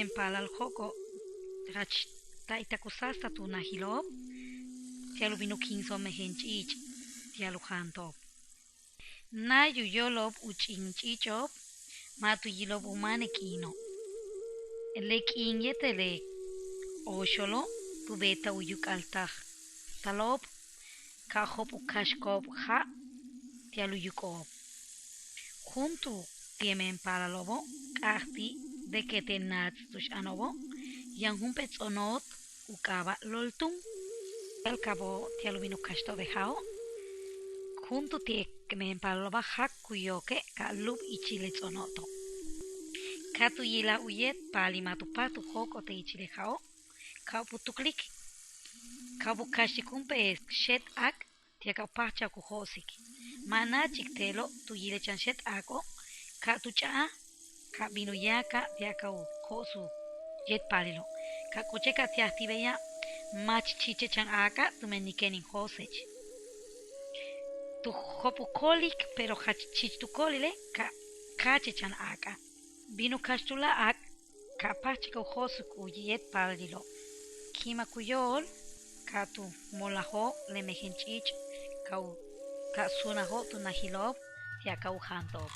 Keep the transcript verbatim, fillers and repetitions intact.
Paalal jóok'o' jach ta'aytak u sáastal tu najilo'ob ti'al u bin u kíinso'ob mejen ch'iich' ti'al u jaanto'ob. Náay u yóolo'ob u ch'in ch'iich'o'ob ma' tu yilo'ob u máan le k'iino'. Le k'iin yéetel le ooxolo' tu beetaj u yuk'altajtalo'ob ka jo'op' u kaxko'ob ja' ti'al u yuk'o'ob. Jun tu yemeen paalalo'obo' k'a'aj ti' de que te' naats' tu'ux ano'obo' yaan jun p'éel ts'ono'ot u k'aaba' loltun. Ti'al kabo' ti'al u bin u kaxto'ob le ja'o' jun tu ti' yemeen paalalo'oba' jak ku yooke' ka lúub ichil le ts'ono'oto'. Ka tu yilaj u yéet paalil ma' tu páajtal u jóok'ol te' ichil le ja'o' ka'op u tuklik. Ka'op u kaxtik jun p'éel xéet' áak' ti'al ka u páajchaj u jo'osik. Ma' náachik te'elo' tu yilel chan xéet' áak'o' ka tu ch'a'aj ka bin u yáakal ti'al ka u jo'os u yéet paalilo'. Ka k'ucheka'al ti'al ti' beya' mach chichech chan áaka' tumen niken in jo'osech. Tu jo'op' u kóolik pero jach chich tu kóolile' ka káachech chan áaka'. Bin u kaxtulaj áak' ka páajchik u jo'osik u yéet paalilo'. Ki'imak u yóol ka tu molajo'ob le mejen ch'iich' ka u ka suunajo'ob tu najilo'ob ti'al ka u jaanto'ob.